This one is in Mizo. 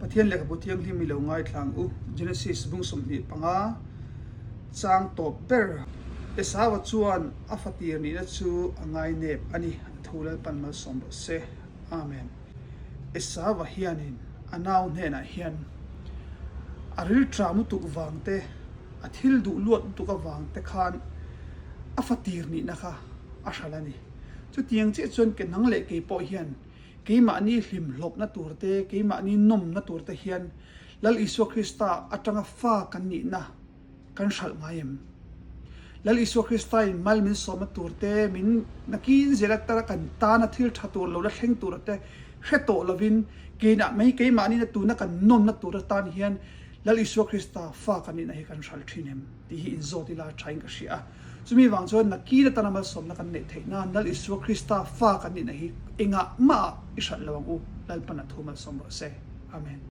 Pathian lehkhabu thianghlim i lo ngaithla ang u. Genesis bung 25 chang tawp ber. Esau-a chuan a fatir nihna chu a ngainep a ni. A thu Lalpan malsawm rawh se. Amen. Esau-a hianin a nau hnenah hian a rilṭam lutuk vang te, a thil duh luat lutuk avang te khan a fatir nihna kha a hralh a ni. Chutiang chiah chuan ke nang leh kei pawh hian keimahni hlimhlawpna tur te, keimahni nawmna tur te hian Lal Isua Krista atanga fa kan nihna kan hralh ngai em? Lal Isua Kristain mal min sawmna tur te, min nakin zel atara kan tana thil tha tur lo la thleng tura te hre tawh lovin keinah mai keimahni na tuna kan nawmna tur atan hian Lal Isua Krista fa kan nihna hi kan hralh thin em? tih hi inzawt ila thain ka hria a. Chumi vang chuan nakin atana malsawmna kan neih theih nan Lal Isua Krista fa kan nihna hi engah mah i hralh lo ang u, Lalpan a thu malsawm rawh se. Amen.